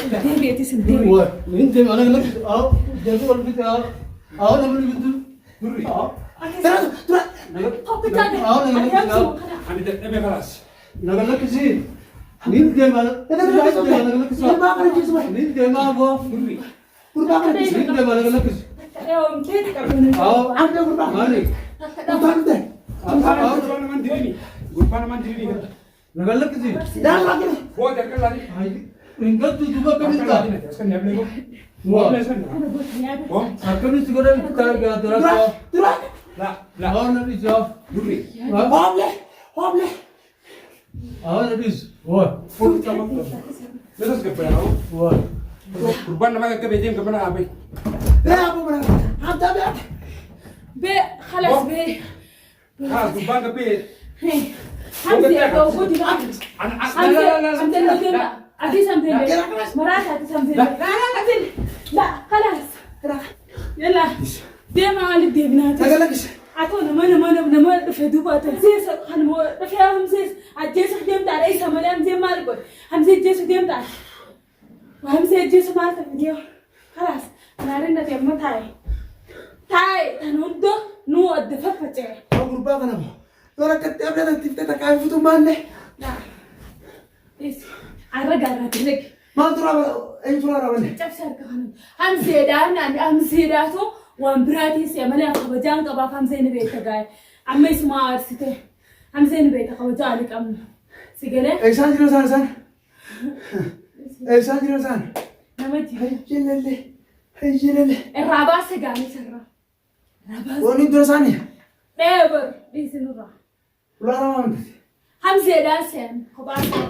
Deebi'eetis hin deebi'u. Waa, hin deemu ana lakkisi. Haa, deemu wal fite haa. Haa namni gidduu. Durri. Haa. Dura dura. Tokkichaa Haa nama ati lakkisi. hamsuma kana. Ani dadhabee kalaas. Naga lakkisi. Nin deema. Naga lakkisi. Gurbaa kana jeesu bare. Nin deema boo. Durri. Gurbaa kana jeesu. Nin deema naga lakkisi. Takka dheewamteeti qabdu. Haa. Abdee gurbaa. Maali? Takka Gurbaa dheewamte. dhufte. Gurbaa namaan dirini. Gurbaa namaan dirini. Naga lakkisi. Yaa lakkina. Booda harka laali. Hin galtu duuba Harka akkamitti laali. ta'a? Askan yaablee koo. Waa. Waa. Askan. Kana gosa nyaata. Waa. Akkamitti godhan ta'a Dura dura. dura. La la. Haa na dhiisi haa. Durri. Haa. Hooble hooble. Haa na dhiisi. Waa. Letas gabbayaa. Waa. Gurbaan nama gaggabee deem gabbana dhaabee. Yaa abu mana. Hamza bee. Bee khalas bee. Kalaas gurbaan gabbee. Hamzee dhoofuuti. Ana Hamzee Hamzee nu deemta. Ati samtee maraata ati samtee. Ati la khalas. Yalla deema maaliif deebinaati? Naga lakkisi. Atoo nama nama nama dhufe duuba ati Hamzee kan dhufe Hamzee ajjeesuuf deemtaadha isa malee Hamzee maal godhe? Hamzee ajjeesuuf deemtaadha. Hamzee ajjeesu maal ta'e deema? Kalaas naarin nati amma taa'e. Taa'e tan hunda nuu adda faffaca'e. Yoo gurbaa kana moo. Yoo rakkatti abdee tatti fitte takkaa hin futu maalle. Arra gaarraa dirree. Maal turaa eenyu turaa raawwanne? Cabsi harka kana. Hamzeedhaan ani hamzeedhaatu waan biraatiin si'a malee kabajaan qabaaf hamzee ni beekta gaa'e. Amma isuma aarsite. Hamzee ni beekta kabajaa ani qabnu. Si galee Eessaan jiran isaan isaan? Eessaan jiran isaan? nama jira. Hayyelele hayyelele. Irraa baase gaanii sirraa. Irraa baase. Wanni dura isaanii Dhee bar dhiisi nurraa. ulaa ramaa miti. Hamzeedhaan se'an kophaa isaa.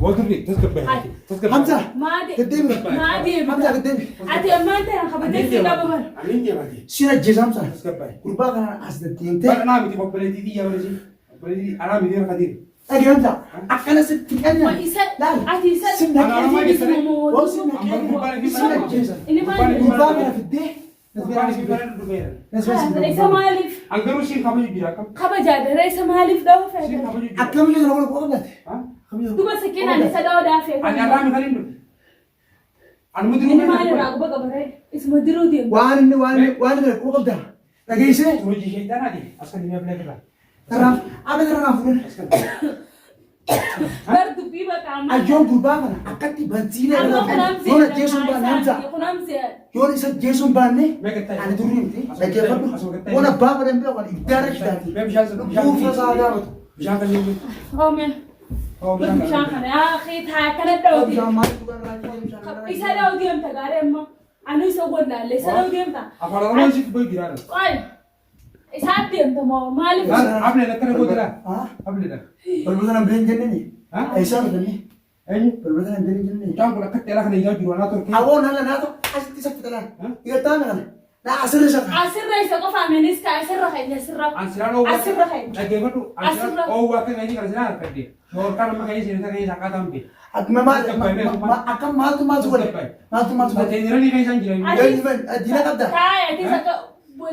Waa durri tasgabbaa'e. Tasgabbaa'e. Hamza Maadee. deddeebi. Maadee. Hamza deddeebi. Ati ammaan tana kabajaa si qaba bara. Ani deemati. Sin ajjeesa Hamza. Tasgabbaa'e. Gurbaa kana as deddeemtee. Bara naa miti obboleettii xiyyaa barisi. Obboleettii anaa miti harka dhiiri. Dhagee Hamza akkana sitti kennan. Ma isa Laal. ati isa Sin naqee. Oo sin naqee. Sin ajjeesa. Inni maal Gurbaa kana fiddee. Gurbaan isin bara dhufeera. Isa maaliif Angaruu siin kabaju jira akkam. kabajaa dara isa maaliif dha'uu Siin feete? kabaju jira. Akkamitti sana godhu qofa qabdate. Duba sikinaan isa dha'uu Ani feete. arraa mi kan hin dhufe. Ani muti Inni maal irraa quba qaba ree? Isuma diruu deema. Waan inni waan inni waan inni quba qabda. Dhageessee. Hojii sheexanaati. As kan dhimma bilee irraa. Kanaaf amma irraa fuudhan. Bar dubbii bakka amma. Ayyoon gurbaa kana akkatti bansiilee Amma irraa kun hamzee. yoon ajjeesuun baanne Hamza. Kun hamzee. Yoon isa ajjeesuun baanne ani durri miti dhaggeeffadhu. Yoon abbaa fedhan bira kan ibdaara shitaati. Lubbuu isaa gaafatu. Bishaan kan inni. Oome. Bishaan kana yaa taa akkana dha'uu Bishaan maal dhugan irraa bishaan irraa. Isa dha'uu deemta gaarii amma. Anu isa wallaalle isa dha'uu deemta. Afaan Oromoo isitti boyi jiraadha. Qoy. Isaan deemta moo maaliif? Ablee lakkana godira. Ah, Ablee dha. balbala nan bileen jenneni. Eessaa dhufanii? Eenyu? Balbala nan bileen jenneni. Mucaan kun akkatti alaa kana iyyaa jiru anaa torkee. Awoon haala naatu asitti isa fitalaan. Igattaa kana. Na asirra isa. Asirra isa qofa menis ka asirra keenya asirra. An silaan oowwaa. Asirra keenya. Dhaggeeffadhu. An silaan Asirra. oowwaa akka gahii kana silaan harkadde. Shoorkaan amma gahii seensa gahii isaa akkaataa hin beeku. Akkuma maal akkam maaltu maaltu godhe? Maaltu maaltu godhe? Teeniranii keessa hin jiran. Diina qabda. Taa'e atis akka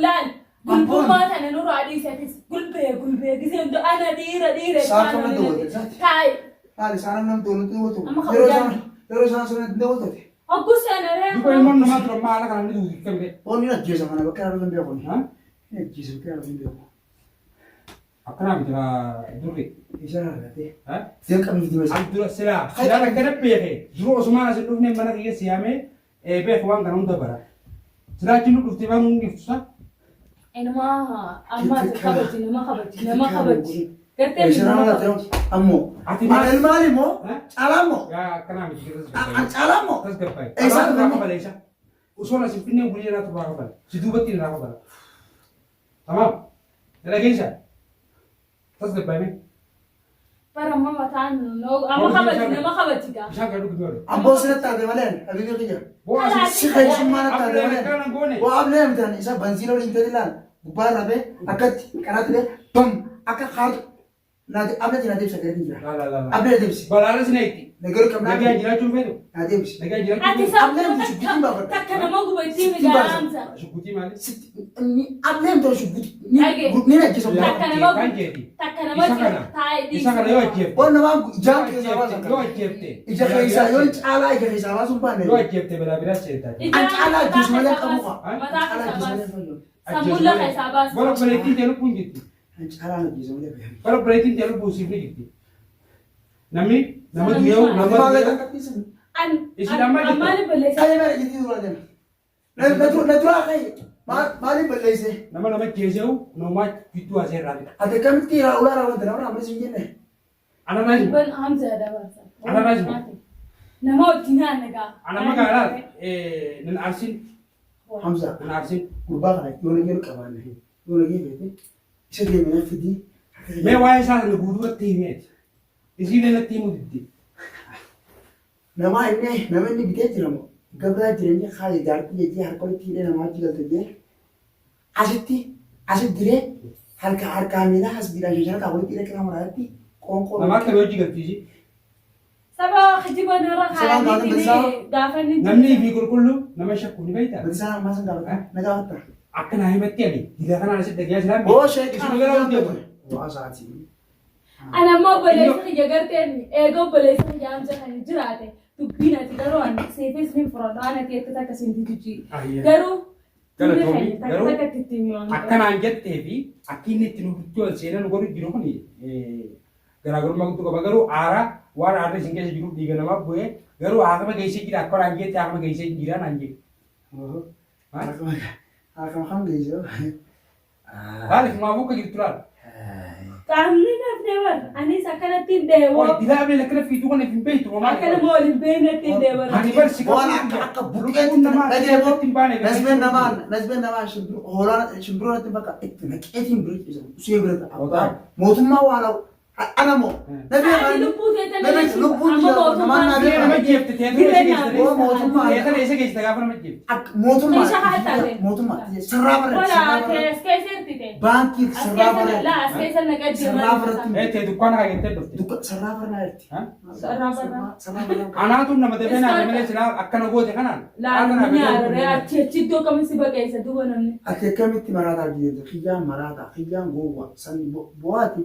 laal gulbummaa tana nurraa dhiise atis gulbee gulbee gisee hundi ana dhiira dhiira Isaan kana dabalte. Taa'e Maal isaan nam doonatu dabaltu. Amma Yeroo kabajaan. isaan yeroo isaan sanatti dabaltate. Hogguu seenaree. Duuba ilmoon namaa tura amma haala kanaan ni duuti kamire. Oon ni ajjeesa kana bakka irraa hin beeku. Ni ajjeesa bakka irraa hin beeku. Akkanaa miti durri. Isaan argatee. Dirqamni dibasa. An dura silaa silaan akkana beeke dura osumaan as hin dhufne mana kiyya siyaamee beeke waan kana hunda bara. Silaa achi nu dhufte waan hundi iftusa. Inuma amma kabaji nama kabaji nama kabaji. Gartee Isaan nama argatee kabaji. ammoo. Ati Maal maal immoo caalaa immoo. Yaa akkanaa miti Caalaa immoo. tasgabbaa'e. Eessaan Irraa dhufanii? kabala isa. Osoo as hin finne guyyaa irraa turaa kabala. Si duubatti irraa kabala. Tamaam. Dalageessa. Tasgabbaa'e. Bara amma mataan amma kabaji nama kabaji gaa. Bishaan kan dhugu yoo Abboo sinatti taate malee habibi kiyya. Si keessummaa natti taate malee. Akkana goone. Waa ablee mitaan isa bansiin waliin ta'e ilaal gubbaa irra bee akkatti qaraatti bee bam akka kaartu. Abla na deebisa gara jira. Laa laa laa. Abla deebisi. Balaanis na itti. Nagara qabnaa. Nagaa jiraachuun feetu. Na deebisi. Nagaa jiraachuun Ati feetu. sammuu takka takka nama gubattii migaa Hamza. Shuggutii maali? Abla hin ta'u shugguti. Dhage. Ni ajjeesa. Takka nama Kan jeeti. takka nama Isa kana. taa'ee Isa kana yoo ajjeefte. Waan namaa ijaan keessaa baasan Yoo kana. ajjeefte. Ija keessaa yoo caalaa ija keessaa baasuun baanne. Yoo ajjeefte balaa biraa seentaa. An caalaa ajjeesu malee qabu qaba. Mataa Caalaa keessaa ajjeesu malee baas. fayyadu. Sammuun lafa isaa baas. Bara obboleettiin tee lubbuun jirti. An caalaa ajjeesu malee fayyadu. Bara obboleettiin tee lubbuun siif ni jirti. Namni nama Sana du'ee maal? nama Maal du'ee. dhaqqabsiisan? An Isin amma jirta. maali balleessa? Kaayee maal jettii dura deema? Na duraa kaayee maaliif balleesse? Nama nama jeese'u namaa gidduu asee irraa fixa. Ati akkamitti ulaa raawwante nama ammas hin jenne? Ana raajima. Ban Hamza dabarsa. Ana raajima. Nama wajjin haana gaa. Ana magaalaa nan arsin Hamza nan arsin. gurbaa kana yoo na jedhu qabaanne yoo na geeffete isa deemee fidii. Mee waa'ee isaa sana guutuu irratti himeeti. Isiilee natti himuu didde. Nama inni nama inni bitee jiramu gabraa jireenya haali jaartii jechee harka walitti hidhee namaa wajji galte jee asitti asitti diree harka harkaa miilaa as biidhaan shanshara walitti hidhee kira maraatti qoonqoo. Nama akka hojii galtiisi. Saba kijiba narra Sabaan kaayanii bilisaa. gaafa inni Namni fi qulqulluu nama shakku ni beektaa? Bilisaan ammaa san gaafata na gaafatta. Akka naa himatti ani dila kanaan asitti dhagaa silaa. Oo sheekii Isuma gara hundi deemu. Waa sa'aatii. Ana ammoo obboleessa kiyya garteen eega obboleessa kiyya Hamza kan jiraate dubbiin ati garuu ani seefis ni fudhadhu ana ati akka takka siin jijji. Garuu Galatoomii, takka garuu takka itti himi. Akkanaan jettee fi akki inni itti nuti ol seenan godhu jiru kun garaagarummaa guddoo qaba. Garuu aaraa waan aarri isin keessa jiruuf dhiiga namaa bu'ee garuu haakama geessee jira akka naan jette haakama geessee jira naan jette. Harkama kam geessoo. Maaliif maaf akka jirtu laal? Qaamni nafne bar anis akkanatti hin deemu. Oi dilaa beela akkana fiituu kana hin beektu mamaa. Akka nama waliin beeknetti hin deemu. Ani bar si Waan akka akka buqqeetti dhageeffo. Nasbeen namaa nasbeen namaa shimbiroo hoolaan shimbiroo natti bakka itti naqeetiin bira ciisan usee bira ta'a. Abbaa mootummaa waan ana moo. Ani lubbuu teetan Nabi lubbuun amma jira namaan mootummaan naa Nama beekan. jeefte teetana eessa Oo mootummaa Teetana eessa geessite gaafa nama jeefte? akka mootummaa Meeshaa haa taate. mootummaa sirraa barreessa Wala sirraa barreessa as keessa ertite. baankii As sirraa keessa barreessa laa as keessa naqee Sirraa barreetti. Ee tee dukkaana kaa jettee dhufte. Dukka sirraa barreessa Sirraa barreessa. sirraa barreessa. Anaatu nama dafee naa malee silaa akkana goote kanaan. Laa namni haararee achi achi iddoo kamitti si baqeessa duuba namni. Ati akkamitti maraataa biyya kiyyaan maraataa kiyyaan gowwaa san bu'aati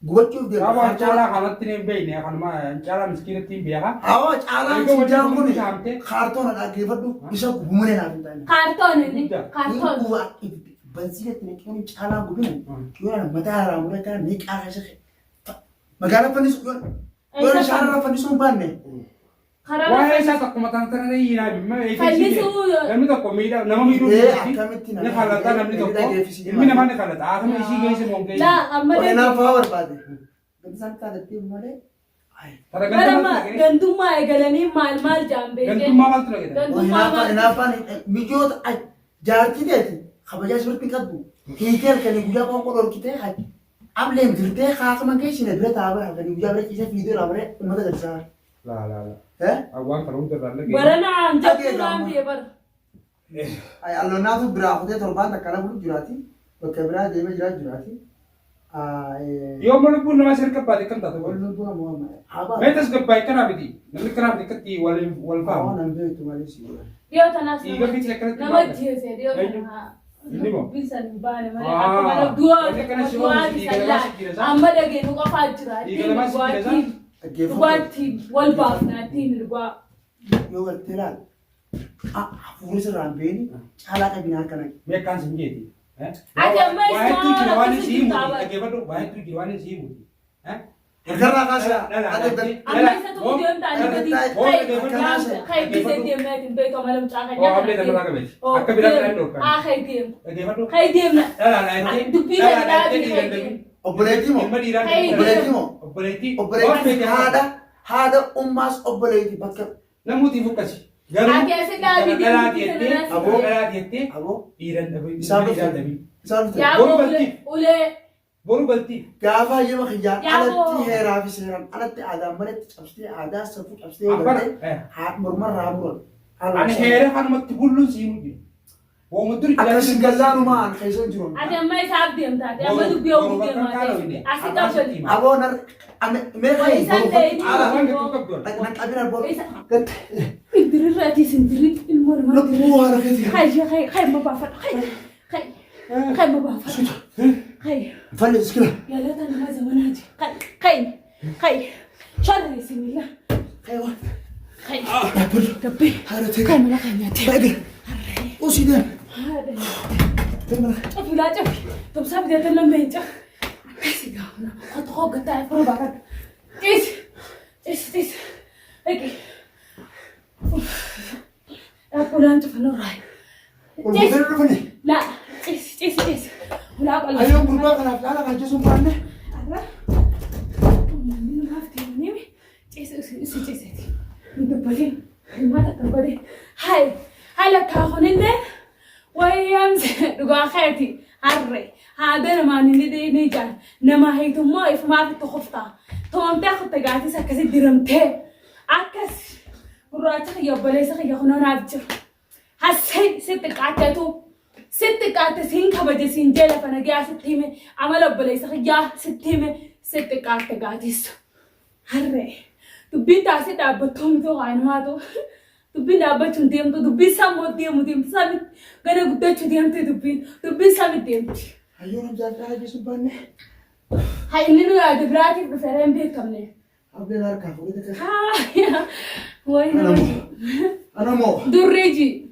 gubachuuf deema. Sababa caalaa kanatti hin beekne kanuma caalaa miskiinatti hin beeka. Awwa caalaan Egaa wanti siidaan kun kun saamte. kaartoona dhaggeeffadhu isa gubumalee naaf hin taane. Kaartoon inni Guddaa. kaartoon. Bansiinatti naqee caalaa gubina yoo na mataa irraa muree ni qaara isa magaalaa fannisu yoo shaararra fannisuu hin baanne. Karaa Waa'ee isaa tokkuma tan tan hiinaa Fannisuu- namni tokko miidha nama miidhuu Ee, keessatti akkamitti ni kalata namni tokko ilmi namaa ni kalata haatama isii geesse moo hin geesse. Laa amma Qonnaan fa'aa barbaade. Isaan taatee malee. Tara Bara gantummaa maaltu gantummaa eegalanii maal maal jaan beekee. Gantummaa maaltu nagata? Gantummaa maal. Hinaaffaan mijoota jaartii teeti kabajaa sirriitti qabdu. Hiikee halkanii guyyaa qoonqoo dhorkitee ableen dirtee haakama keessine bira taa'aa halkanii guyyaa bira ciisee fiidee irraa baree uummata galchaa. Laa laa laa. Eh? Waan kana hunda irraa dhageenye. Barana jabduu naan ta'e bara. Allonnaatu biraa kutee torbaan takka lafa jiraati. Bakka biraa deemee jiraa jiraati. Yoo amma lubbuun namaa sirka baate akkam taate Wal lubbuun ammoo amma. Habaa. Mee tasgabbaa'e kanaa miti. Namni kanaa miti akkatti wal wal Waan faamu. an beektu malee si godha. Dhiyoo tanaas Dhiiga fiixee akkanatti nama baata. jeese dhiyoo Eenyu? tanaa. Inni moo? Dubbiin san hin baane malee Ah, akkuma nama du'a wanni akkana si du'aa oomishu dhiiga namaa si jira isaa? amma dhageenyu qofaa jira. Dhiiga namaa si jira isaa? Dhaggeeffatu. Dhugaattiin wal baafna ittiin dhugaa. Yoo gartee laal. Hafuurri sirraa hin beeni caalaa qabina harka naqe. Mee akkaan sin jeeti. Ati amma Waa hedduu jira waan akkasii isii himuuti. jirta bara. Dhaggeeffadhu waa hedduu jira waan isii himuuti. Harkarraa kaasaa. Amma isa tokko deemta ani gadi kai gise deemnee hin beeku amala mucaa kan Oo ablee tanarraa qabeeti. Akka biraa kanaan dhorkan. Haa kai deemu. Dhaggeeffadhu. Kai deemna. Dhalaa jettee. Dubbii kana dhaabii kai deemu. Obboleettii moo? Ilma dhiiraa. Obboleettii moo? Obboleettii. Obboleettii haadha haadha ummaas obboleettii bakka Namooti fukkasi. Garuu Ati asi dhaabii dhalaa deemti jettee sana Aboo. dhalaa jettee aboo dhiiran dhabii. Isaan Dhiiran dhufte. dhabii. Isaan dhufte. Yaa Boru ulee galti. ulee Boru galti. Gaafa hayyama kiyyaan Yaa alatti boo. heeraa fi seeraan alatti aadaan malatti cabsitee aadaa safuu cabsitee yoo Abbana. galte haa mormarraa muran. Ani heera kanumatti bulluun si himu jira. Wooma duri Akkasin gallaanumaa an keessa hin jiru. Ati amma isaaf deemta. Ati amma dubbii Boru ofiif bakka deemaa kaala ta'e. hojii. Asi qabdi. Aboo nar mee Wa isaan ta'e inni Waan gatuu qabdu. Na qabina bor. Isa- Gatte. Indirirra ati sindirin ilmoo namaa Lubbuu haala keetii. Hay hay hay ma baafadhu. Hay hay hay ma baafadhu. Hay Falli iskila. galata nama zamanaati. Hay hay hay sharri sinilla. Aywa. Hay Dhaabbadhu. dabbe. Haala ta'e. Hay mala kan nyaate. Baay'ee. Usii deem. Deem mana. Cafi laa cafi. Tumsaa bitatan lamma hin cafi. Akkasi gaafna. Qotu hoggataa afur baafadhu. Ciisi ciisi ciisi. Dhaqi. Dhaabbulaan cufanoo raayi. Ol guutee dhufani. Laa ciisi ciisi ciisi. Ulaa qal'aa. Ayyoon gurbaa kanaaf caala kan jechuun baanne. Arra uummanni namaaf deemanii ciisi isi ciiseeti. Hin dubbatin. Hirmaata akka godhe. Hayi hayi lakkaa kunillee wayyamse dhugaa keeti harre haada namaan inni ni jaan nama hiitummoo ifumaaf itti kuftaa. Tumamtee kutte gaatis akkasi diramtee akkas gurraacha kiyya obboleessa kiyya kunoo naaf jiru. Hassay sitti qaatteetu sitti qaatte siin kabaje siin jee lafa nagaa sitti hime amala obboleessa kiyyaa sitti hime sitti qaatte gaatis. Harree dubbiin taasii dhaabbattuu miti waanumaatu dubbiin dhaabbachuun deemtu dubbiin sammuu deemu deemtu sami gana guddachuu deemte dubbiin dubbiin sami deemti. Ayyoon hamzaa caala jechuun baanne. Haa inni nu yaade biraatiif dhufeera hin beekamne. Abdeen harkaa fuudhee takka. Haa wayi nama Anamoo. Anamoo. Durriiji.